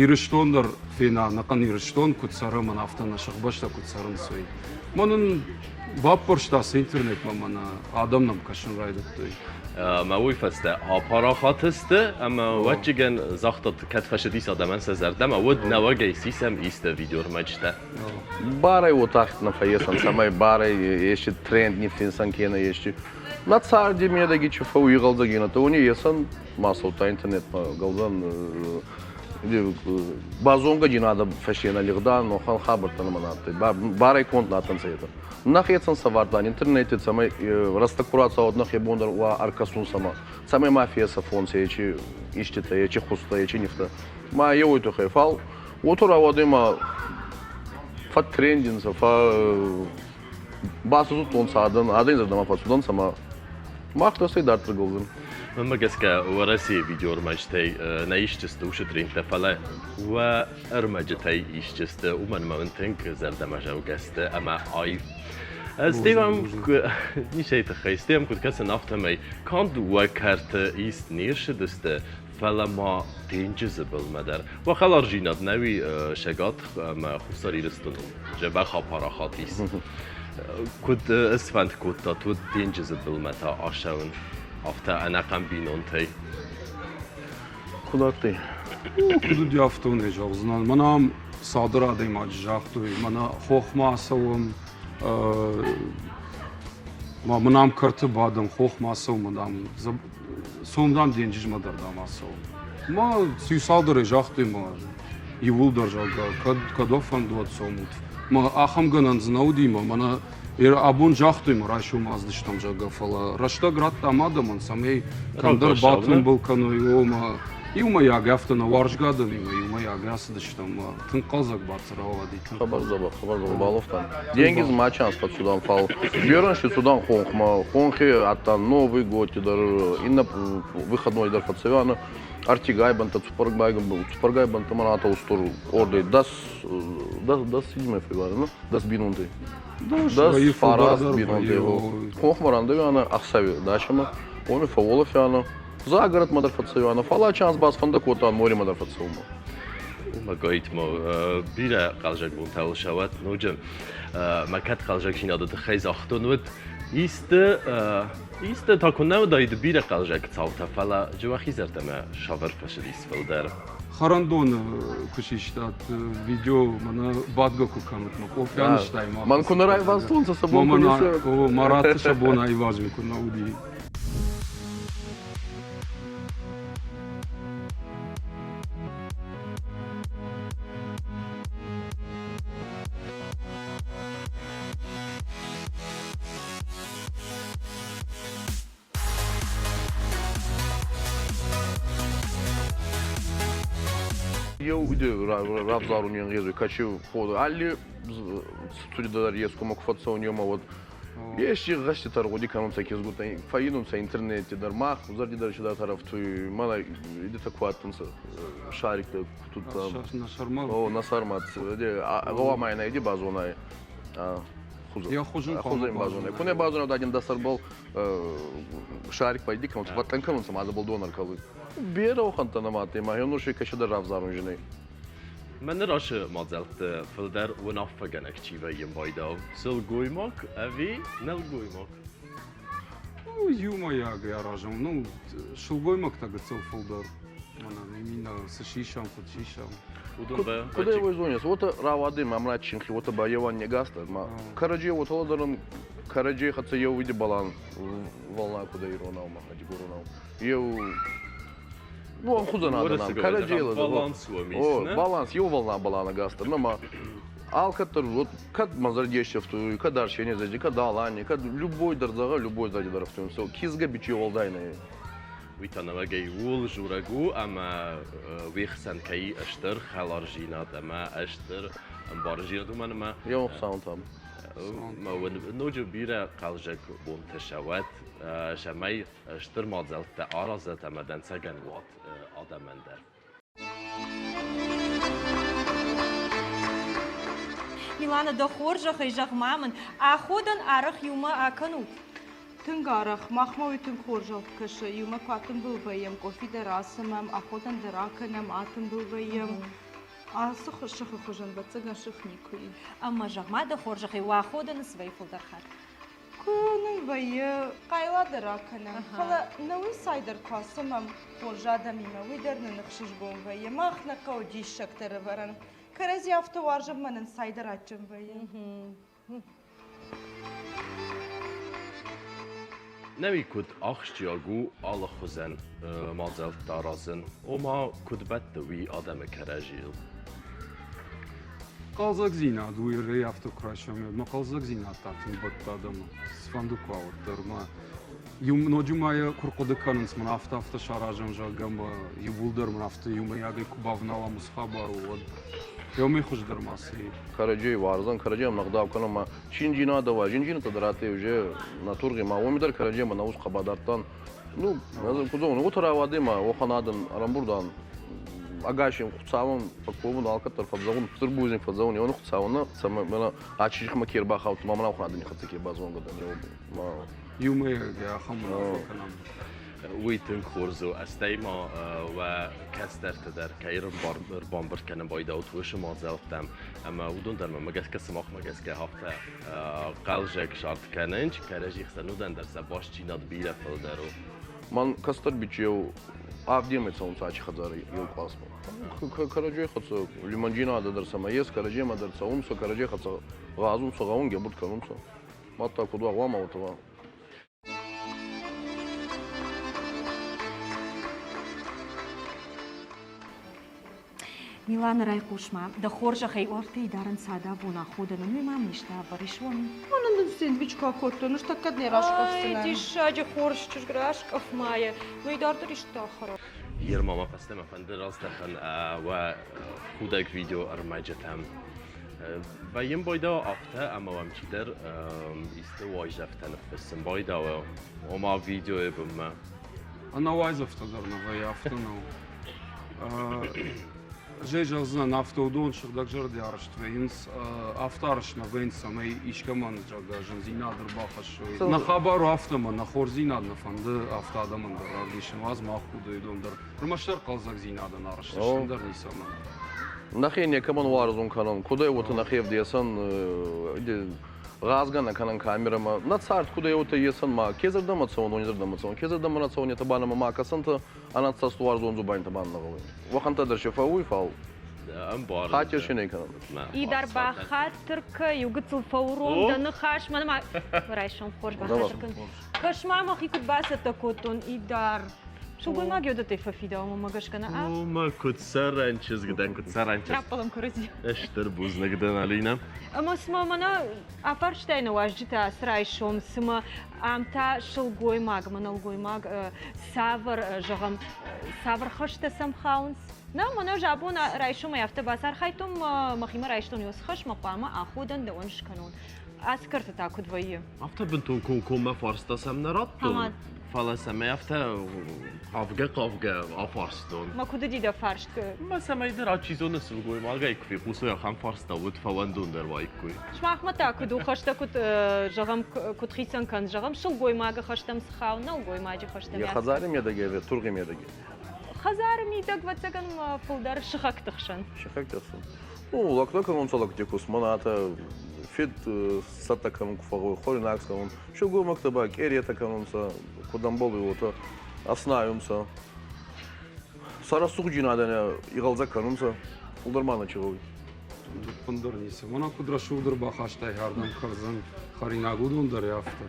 Ирыстон дӕр фена, ӕнӕхъӕн Ирыстон куыд цӕры, мӕн афтӕ нӕ сыхбӕстӕ куыд цӕрынц, уый. Мӕн ын баппӕрста цы интернетмӕ, мӕнӕ адӕм нӕм кӕсын райдыдтой. Ӕмӕ уый фӕстӕ апарахат сты ӕмӕ ӕвӕццӕгӕн загътат, кӕд фӕцыдис адӕмӕн сӕ зӕрдӕмӕ, уӕд нӕуӕгӕй сисӕм исты видеоӕрмӕджытӕ. Барӕй уотӕхт нӕ фӕййесӕн, цӕмӕй барӕй ести тренд ниффинсӕн кенӕ ести. Нӕ царди медӕги чи фӕууй игъӕлдзӕгийнӕдтӕ, уони есӕн ма цӕудта интернетмӕ гӕлдзӕн базонгӕ адӕм фӕсте нӕ лигъдан, охӕн хабӕрттӕ нӕмӕ на адтӕй. Барӕй конд на адтӕнцӕ етӕ. Нӕхецӕн сӕвардтан интернети, цӕмӕй рӕстӕг ку рацӕуӕд, нӕхе бон дӕр уа ӕркӕсун сӕмӕ, цӕмӕй ма фесӕфонцӕ ечи иститӕ, ечи хузтӕ, ечи нивтӕ. Ма еуей туххӕй. Фал уотӕ рауадӕй ма фӕттрендинцӕ, фӕ бацудтонцӕ адӕн, адӕни зӕрдӕмӕ фӕццудӕнцӕ ма мах дӕр идарддӕр гӕлдзӕн. Мӕнмӕ гӕсгӕ, Уӕрӕсейы видеоӕрмӕджытӕй нӕ исчысты уыцы трендтӕ, фӕлӕ уӕ ӕрмӕджытӕй исчысты, уымӕн ӕмӕ мын тынг зӕрдӕмӕзӕугӕ сты ӕмӕ аив. Стӕй мӕм ницӕй тыххӕй, стӕй мӕм куыд кӕсын, афтӕмӕй канд уӕ кӕрты ист не рцыдысты, фӕлӕ ма денджызы былмӕ дӕр. Уӕ хӕларзинад нӕуи Цӕгат ӕмӕ Хуссар Ирыстоныл дзӕбӕх апарахат ис. Куыд сфӕнд кодтат, уыд денджызы былмӕ та ацӕуын афтӕ ӕнӕхъӕн бинонтӕй? Куыд адтӕй? Куыд уыди, афтӕ нӕ зӕгъдзынӕн. Мӕнӕ ам цалдӕр адӕймаджы загътой, мӕнӕ хохмӕ ацӕуӕм, мӕн ам кӕрты бадӕм, хохмӕ ацӕуӕм, дам, Сом, дам, денджызмӕ дӕр, дам, ацӕуӕм. Ма иу цалдӕрӕй загътой ма иууылдӕр, зӕгъгӕ, кӕд, кӕд уӕ фӕнды, уӕд цомут. Ма ахӕм гӕнӕн дзы нӕ уыди, ма мӕнӕ абон загътой ма райсом аздыстӕм, зӕгъгӕ, фӕлӕ рӕстӕг радтам адӕмӕн, цӕмӕй кӕмдӕр батымбыл кӕной, о, ма иумӕйаг афтӕ нӕ уарзгӕ адӕмимӕ иумӕйаг ацыдыстӕм, ма тынг хъӕлдзӕг бадт рауади. Хъӕбӕр дзӕбӕх, хъӕбӕр дзӕбӕх балафтан. Денгиз ма чанс фӕццудан, фал берӕн си цудан хонхмӕ. Хонхи адтан Новый год дӕр, иннӕ выходной дӕр фӕццӕуианӕ. Ӕртигай бӕнттӕ, цуппӕргай бӕнттӕ мӕн атӕ устур къордӕй дӕс, дӕс, дӕс седьмой февраля, дӕс бинонтӕй. Дӕс фараст бинонтӕй. Хонхмӕ рандӕуианӕ ӕхсӕви дачӕмӕ, уоми фӕууолӕфианӕ. Загородмӕ дӕр фӕццӕуианӕ, фал ачанс ба сфӕндӕ кодтан моремӕ дӕр фӕццӕунмӕ. Уымӕ гайтма бирӕ хъӕлзӕг бонтӕ сӕуӕт ноджы. Мӕ кӕд хъӕлзӕгдзинады тыххӕй загътон, уӕд исты исты та куы нӕ уыдаид бирӕ хъӕлзӕг цаутӕ, фӕлӕ уӕхи зӕрдӕмӕ савӕр фӕцыдис фылдӕр. Хӕрӕндоны куы систат видео, мӕнӕ бадгӕ куы кӕнут, мӕ къофи анызтай ма. Мӕн куы нӕ райвӕзтон, сӕ бон куы ницы. Маратты сӕ бон айвазын куы нӕ уыди. Еу равзарун енгъезуй, качи ходу. Алли цуди дӕр ескумӕ ку фӕццӕун еумӕ, уӕд ести гъӕститӕ ӕргъуди кӕнунцӕ кизгутӕ, фӕййинунцӕ интернети дӕр, мах зӕрди дӕр чидӕртӕ ӕрӕфтуй, мӕнӕ идетӕ ку адтӕнцӕ шариктӕ ку тудта. На сӕрмӕ. О, на сӕрмӕ. Гъӕуама ин ӕйди базонай. Йӕ хузын хузын базонай. Ку не базонай, дадин дӕ сӕрбӕл шарик пайди кӕнунцӕ, фӕтъӕн кӕнунцӕ, ма дзӕбӕл дон ӕркӕлуй. Берӕ уӕхӕнттӕ нӕма адтӕй, ма хеунурсӕй кӕсӕдӕр равзарун зинӕй. Мӕнӕ рашы мадзӕлтты фылдӕр уынаффӕгӕнӕг чи вӕййы байдау, сылгоймаг ӕви нӕлгоймаг? Ну, иумӕйагӕй аразӕм. Ну, сылгоймӕгтӕ гыццыл фылдӕр. Мӕнӕ именно цы сисӕм, куыд сисӕм. Куд ӕй зонис, уотӕ рауадӕй мӕм рачинхи, уотӕ ба еуан не гастӕ. Ма кӕрӕдзей уотӕ лӕдӕрӕн, кӕрӕдзей хӕццӕ еу види балан волна куд иронау ма дигоронау. Еу ну, ӕнхузӕн адӕнам. Кӕрӕдзей Баланс уӕм О, баланс, еу волна балана гастӕ. Нама алкӕддӕр вот кӕд мӕ зӕрди ӕстӕфтуй, кӕд Арсени зӕрди, кӕд Алани, кӕд любой дӕр зӕгъӕ, любой зӕрди дӕр ӕфтуй. Кизгӕ бичи уӕлдай нӕй. Уый та нӕуӕгӕй ууыл дзурӕг у, ӕмӕ уе хсӕн кӕй стыр хӕларзинад ӕмӕ стыр ӕмбарындзинад, уымӕн ӕмӕ Йӕ хуыцауын там. Ноджы бирӕ хъӕлдзӕг бонтӕ сӕуӕд, цӕмӕй стыр мадзӕлттӕ аразӕт ӕмӕ дӕнцӕгӕн уат адӕмӕн дӕр. Милана, дӕ хорзӕхӕй зӕгъ-ма мын, аходӕн арӕх иумӕ акӕнут? Тынг арӕх. Махмӕ уый тынг хорз кӕсы. Иумӕ куы атымбыл вӕййӕм, къофи дӕр ацымӕм, аходӕн дӕр акӕнӕм, атымбыл вӕййӕм. Ацы сыхы хуызӕн, ӕвӕццӕгӕн, сых никуы и. Ӕмӕ зӕгъ-ма дӕ хорзӕхӕй, уӕ аходӕны цы вӕййы фылдӕр хатт? Куы нын вӕййы, хъайла дӕр акӕнӕм, фӕлӕ нӕ уый цай дӕр куы ацымӕм хорз адӕмимӕ, уый дӕр нын ӕхсызгон вӕййы. Мах нӕ хъӕуы диссӕгтӕ ӕрӕвӕрӕн. Кӕрӕдзи афтӕ уарзӕм, мӕ нын цай дӕр адджын вӕййы. Нӕуи куыд ахсджиаг у алыхуызӕн мадзӕлттӕ аразын, ома куыд бӕтты уый адӕмы кӕрӕдзийыл? Хъӕлдзӕгдзинад уый рӕй афтӕ куы райсӕм, мӕ хъӕлдзӕгдзинад та тынг бӕтты адӕмы. Цыфӕнды куы уа, уӕддӕр ма иу ноджы ма йӕ куы рхъуыды кӕнынц, мӕн афтӕ-афтӕ саразӕм, зӕгъгӕ, ӕмӕ иууылдӕр мын афтӕ иумӕйагӕй куы бавналӕм уыцы хабарыл, уӕд еумӕ хуыздӕр ма цы и. Кӕрӕдзей уарзӕн, кӕрӕдземӕ ӕгъдау кӕнӕн ма чинджийнадӕ уа, зиндзийнӕдтӕ дӕр адтӕй уже нӕ тургъи ма уоми дӕр кӕрӕдземӕ нӕ усхъӕ бадардтан. Ну, куд зӕгъун, уотӕ рауадӕй ма уӕхӕн адӕн ӕрӕмбурд ан. Ӕгасем Хуцауӕн фӕкковун, алкӕддӕр фӕззӕгъун, стур бузниг фӕззӕгъун, еу Хуцауӕн нӕ, цӕмӕй мӕнӕ ӕ чизгмӕ ке ӕрбахаудта, ма мӕнӕ уӕхӕн адӕни хӕццӕ ке базонгӕ дӕн, еу ма Иумӕйагӕй ахӕм уынаффӕ кӕнӕм. Уый тынг хорз у. Стӕй ма уӕ кӕстӕртӕ дӕр кӕй ӕрбамбырд кӕнын байдауд уыцы мадзӕлттӕм, ӕмӕ уыдон дӕр мӕнмӕ гӕсгӕ, сымахмӕ гӕсгӕ афтӕ хъӕлдзӕг зард кӕнынц, кӕрӕдзи хсӕн уыдон дӕр сӕ бастдзинад бирӕ фылдӕр у. Мӕн кӕстӕр бичеу авдемӕй цӕунцӕ ачи хӕдзари еу къласмӕ. Кӕрӕдзей хӕццӕ лимонджийнадӕ дӕр сӕмӕ ес, кӕрӕдземӕ дӕр цӕунцӕ, кӕрӕдзей хӕццӕ гъазунцӕ, гъӕунги ӕмбурд кӕнунцӕ. Мадта куд уа, гъуама уотӕ уа. Милана, райхъус-ма, дӕ хорзӕхӕй уӕртӕй дарӕн цадӕбон аходӕнӕн, уый ма мын исты авӕрис уон? Мӕнӕн дын сэндвич куы акодтон, ныртӕккӕ не раскъӕфдзынӕн. Ай, диссаджы хорз чызг, раскъӕф ма йӕ. Уый дарддӕр исты ахӕрон. Ерма мӕ фӕстӕмӕ фӕнды раздӕхын уӕ худӕг видео ӕрмӕджытӕм. Вӕййын байдауы афтӕ, ӕмӕ уӕм чидӕр исты уайдзӕфтӕ ныффыссын байдауы, ома видеойы бынмӕ. Ӕнӕ уайдзӕфтӕ дӕр нӕ вӕййы, афтӕ нӕу. Ӕз зӕгъдзынӕн, афтӕ уыдон сыгъдӕгзӕрдӕ арӕзт вӕййынц, афтӕ арӕзт нӕ вӕййынц, цӕмӕй искӕмӕн, зӕгъгӕ, зындзинад ӕрбахӕссой. Нӕ хабар у афтӕ, ӕмӕ нӕ хорздзинад нӕ фӕнды афтӕ адӕмӕн дӕр равдисын, уадз ма худой уыдон дӕр. Ӕрмӕстдӕр хъӕлдзӕгдзинадӕн арӕзт сты, ӕндӕр ницӕмӕн. Нӕхе некӕмӕн уарзун кӕнӕн, кудӕй уотӕ нӕхе ӕвдесӕн, гъазгӕ нӕ кӕнӕн камерӕмӕ. Нӕ цард кудӕй уотӕ есӕн ма, ке зӕрдӕмӕ цӕун, уони зӕрдӕмӕ цӕун, ке зӕрдӕмӕ нӕ цӕун, етӕ ба нӕмӕ ма кӕсӕнтӕ, ӕнӕцӕстуарзон дзубандитӕ ба нӕ гъӕуй. Уӕхӕнтӕ дӕр се фӕууй, фал хатир си нӕ кӕнӕн. Идар бахатыр кӕ, иу гыццыл фӕуром дӕ ныхас, мӕнӕ ма райсом хорз бахатыр кӕн. Кӕс-ма, мӕхи куыд бацӕттӕ кодтон, Идар. Сылгоймаг йодӕттӕй фӕфидауы, мӕ гӕсгӕ нӕ? О, мӕ куыд сӕрӕн чызг дӕн, куыд сӕрӕн чызг. Раппӕлӕм кӕрӕдзи. Стыр бузныг дӕн, Алинӕ. Ӕмӕ цыма мӕнӕ афарстай нӕ уазджытӕ ацы райсом, цыма ам та сылгоймаг ӕмӕ нӕлгоймаг цавӕр, зӕгъӕм, цавӕр хӕстӕ сӕм хауынц? Нӕ, мӕнӕ ӕз абон райсомӕй афтӕ бацархайдтон, мӕхимӕ райстон уыцы хӕс, мӕ хъуамӕ аходӕн дӕуӕн скӕнон. Ацы кӕрты та куыд вӕййы? Афтӕ бынтон комкоммӕ фарста сӕм нӕ радтон, фӕлӕ цӕмӕй афтӕ хъавгӕ-хъавгӕ афарстон. Мӕ куыд уыди дӕ фарст? Мӕ цӕмӕйдӕр чи зоны сылгоймагӕй куы фехъусой, ахӕм фарста уыд, фӕуӕндондӕр уаиккой. Сымахмӕ та куыд у хӕстӕ, куыд, зӕгъӕм, куыд хицӕн кӕн, зӕгъӕм, сылгоймагы хӕстӕм цы хауы, нӕлгоймаджы хӕстӕм? Йӕ хӕдзары мидӕг ӕви тургъи мидӕг? Хӕдзары мидӕг, ӕвӕццӕгӕн, фылдӕр сыхӕгты хсӕн. Сыхӕгты хсӕн. Ну, лӕгтӕ кӕнунцӕ лӕгти куст, мӕнӕ атӕ фед цӕттӕ кӕнун ку фӕгъгъӕуй, хуӕруйнаг кӕнун. Силгоймӕгтӕ ба къеретӕ кӕнунцӕ, куд ӕмбӕлуй, уотӕ ӕфснайунцӕ. Сӕ рӕсугъддзийнадӕ игъӕлдзӕг кӕнунцӕ, фулдӕр ма нӕ чи гъӕуй. Ӕппындӕр ницы. Мӕнӕ куыд рӕсугъддӕр бахастай ардӕм кӕрдзын, хӕринаг уыдон дӕр афтӕ.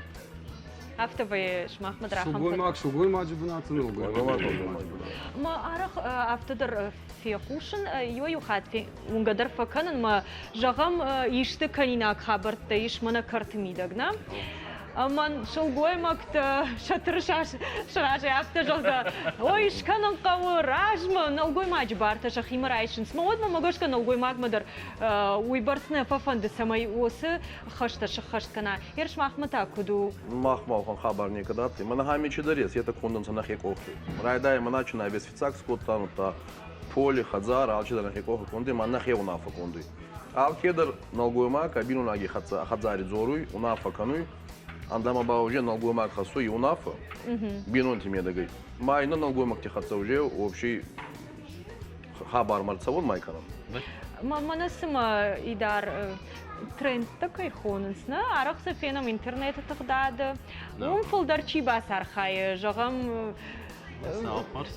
Афтӕ вӕййы сымахмӕ дӕр ахӕм Сылгоймаг сылгоймаджы бынаты нӕлгоймаг. Мӕ арӕх афтӕ дӕр фехъусын, иуӕй-иу хатт уынгӕ дӕр фӕкӕнын, мӕ зӕгъӕм, исты кӕнинаг хабӕрттӕ ис мӕнӕ кӕрты мидӕг, нӕ? Мӕн сылгоймӕгтӕ сӕ тырыса сразы афтӕ зӕгъгӕ, ой, скӕнын хъӕуы размӕ, нӕлгоймаджы бартӕ сӕхимӕ райсынц. Мӕ уӕдмӕ мӕ гӕсгӕ нӕлгоймагмӕ дӕр уыйбӕрц нӕ фӕфӕнды, цӕмӕй уыцы хӕстӕ сыххӕст кӕна. Ер сымахмӕ та куыд у? Махмӕ уӕхӕн хабар некӕд адтӕй. Мӕнӕ ами чидӕр ес, етӕ кондӕнцӕ нӕхе къохи. Райдайӕ мӕнӕ чинайбес фиццаг скодтан, удта поли, хӕдзарӕ, алчидӕр нӕхе къохи кондӕй, ма нӕхе унаффӕ кондуй. Алкедӕр нӕлгоймаг ӕ бийнойнаги хӕццӕ хӕдзари дзоруй, унаффӕ кӕнуй. Ӕндӕмӕ ба уже нӕлгоймаг хӕссуй унаффӕ бийнонти медӕгӕй. Ма иннӕ нӕлгоймӕгти хӕццӕ уже общий хабармӕ ӕрцӕуӕн ма кӕнӕн. Мӕнӕ цыма Идар трендтӕ кӕй хонынц, нӕ? Арӕх сӕ фенӕм интернеты тыгъдады. Уым фылдӕр чи бацархайы, зӕгъӕм,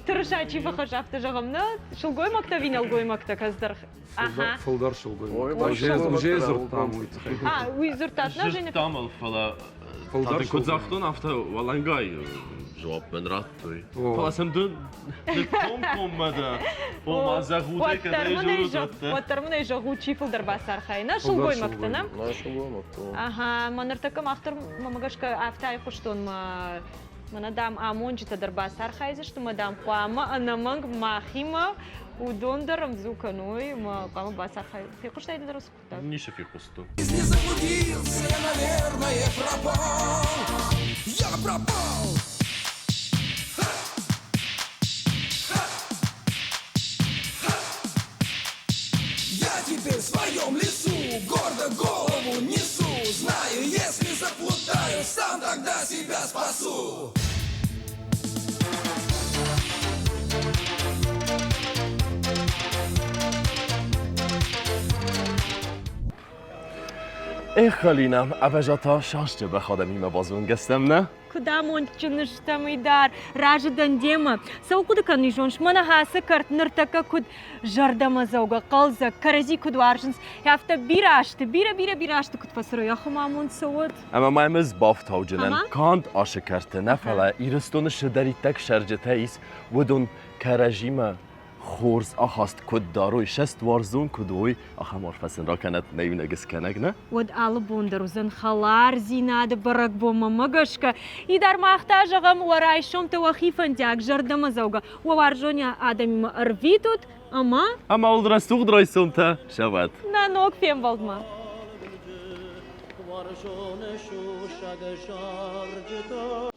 тырыса чи фӕхӕссы, афтӕ зӕгъӕм, нӕ? Сылгоймӕгтӕ ӕви нӕлгоймӕгтӕ кӕцыдӕр? Фылдӕр сылгоймӕгтӕ. Уже дзырдтам уый тыххӕй. А, уый дзырдтат, нӕ, Женя? Дзырдтам ыл, фӕлӕ Фылдӕр куыд загътон, афтӕ уӕлӕнгай дзуапп мын радтой. Фӕлӕ сын ды комкоммӕ дӕ, ома зӕгъут кӕдӕй зонут, Уӕддӕр мын ӕй зӕгъут, чи фылдӕр бацархайы. Нӕ сылгоймӕгтӕ, нӕ? Нӕ сылгоймӕгтӕ. Ага, мӕ ныртӕккӕ мах дӕр мӕ гӕсгӕ афтӕ айхъуыстон, мӕ мӕнӕ, дам, амонджытӕ дӕр бацархайдзысты, мӕ, дам, хъуамӕ ӕнӕмӕнг махимӕ уыдон дӕр ӕмдзу кӕной, мӕ хъуамӕ бацархайой. Фехъуыстай ды дӕр уыцы хъуыддаг? Ницы фехъуыстон. Не заблудился, я, наверное, пропал. Я пропал! Я теперь в своем лесу гордо голову несу. Знаю, если заплутаю, сам тогда себя спасу. Эх, Алина, ӕвӕза та сасджы адӕмимӕ базонгӕ стӕм, нӕ? Куыд амондджын стӕм, Идар, разы дӕн демӕ. Цӕуыл хъуыды кӕнын зоныс, мӕнӕ ацы кӕрт ныртӕккӕ куыд зӕрдӕмӕдзӕугӕ, хъӕлдзӕг, кӕрӕдзи куыд уарзынц, афтӕ бирӕ азты, бирӕ-бирӕ-бирӕ азты куыд фӕцӕрой, ахӕм амонд цӕуӕд. Ӕмӕ ма ӕз бафтауджынӕн канд ашы кӕрты нӕ, фӕлӕ Ирыстоны цыдӕриддӕр цӕрджытӕ ис, уыдон кӕрӕдзимӕ хорз ахаст куыд дарой, сӕстуарзон куыд уой, ахӕм арфӕ сын ракӕнӕд нӕ иунӕг скӕнӕг, нӕ? Уӕд алы бон дӕр уыдзӕн хӕлардзинады бӕрӕгбонмӕ мӕ гӕсгӕ. Идар мах та зӕгъӕм, уӕ райсомтӕ уӕхи фӕндиаг, зӕрдӕмӕдзӕугӕ, уӕ уарзон адӕмимӕ ӕрвитут ӕмӕ... Ӕмӕ уыл рӕсугъд райсомтӕ сӕвӕд. Нӕ ног фембӕлдмӕ! Уарзоны сусӕг зарджытӕ.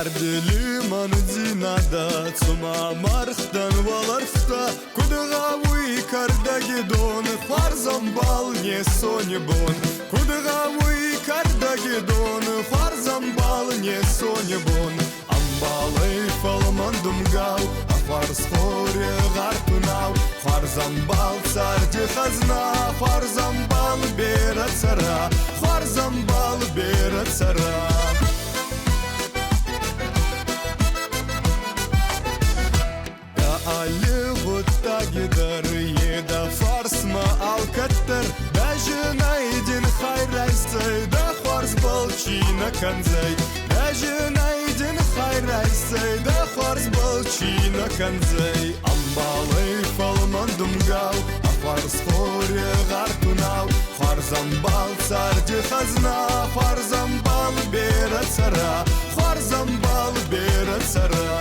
Царди лимӕндзийнадӕ, цума мӕргътӕн уӕлӕрвтӕ, куд гъӕуй кӕрдӕги дон, хуарзӕмбал не сони бон. Куд гъӕуй кӕрдӕги дон, хуарзӕмбал не сони бон. Ӕмбалӕй фӕлмӕн думгау, а хуарз хори гъар тунау, хуарзӕмбал царди хӕзна, хуарзӕмбал берӕ цӕра, хуарзӕмбал берӕ цӕра. Дӕ алли гъуддаги дӕр е дӕ фарсмӕ алкӕддӕр дӕ зинӕй дин хай райсдзӕй, дӕ хуарзбӕл чи нӕ кӕндзӕй. Дӕ зинӕй дин хай райсдзӕй, дӕ хуарзбӕл чи нӕ кӕндзӕй. Ӕмбалӕй фӕлмӕн думгау, а хуарз хори гъар тунау, хуарзӕмбал царди хӕзна, хуарзӕмбал берӕ цӕра, хуарзӕмбал берӕ цӕра.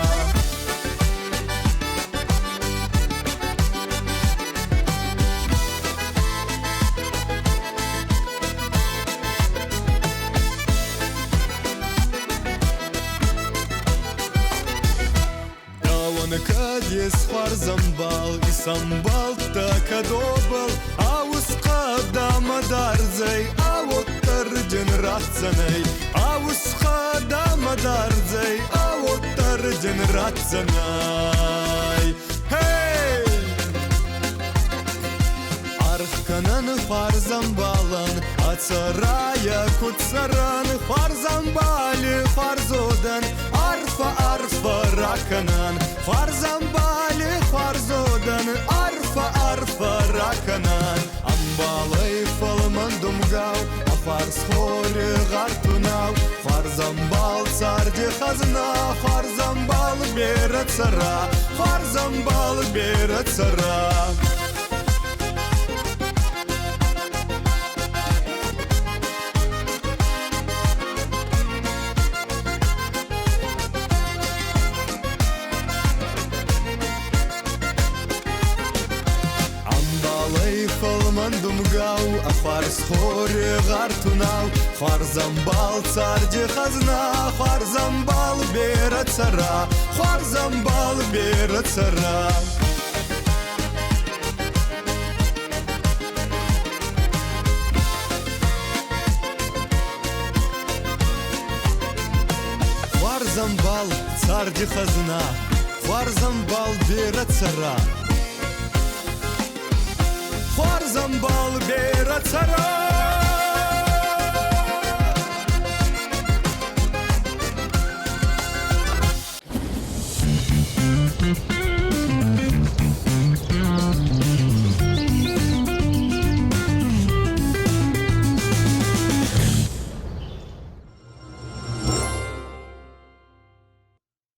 Дӕуӕн кӕд ес хуарзӕмбал, исӕмбалдтӕ кӕд уобӕл, ӕ усхъӕ дӕмӕ дардзӕй, ӕ уоддӕр дин ратдзӕнӕй, ӕ усхъӕ дӕмӕ дардзӕй, ӕ уоддӕр дин ратдзӕнӕй. Хей! Аргъ кӕнӕн хуарзӕмбалӕн, ӕ цӕрайӕ куд цӕрӕн, хуарзӕмбали хуӕрзодӕн, арфӕ, арфӕ ракӕнӕн, хуарзӕмбали хуӕрзодӕн, арфӕ, арфӕ ракӕнӕн. Ӕмбалӕй фӕлмӕн думгау, ӕ хуарз хори гъар тунау, хуарзӕмбал царди хӕзна, хуарзӕмбал берӕ цӕра, хуарзӕмбал берӕ цӕра. Ӕмбалӕй фӕлмӕн думгау, ӕ хуарз хори гъар тунау, хуарзӕмбал царди хӕзна, хуарзӕмбал берӕ цӕра, хуарзӕмбал берӕ цӕра. Хуарзӕмбал царди хӕзна, хуарзӕмбал берӕ цӕра, хуарзӕмбал берӕ цӕра.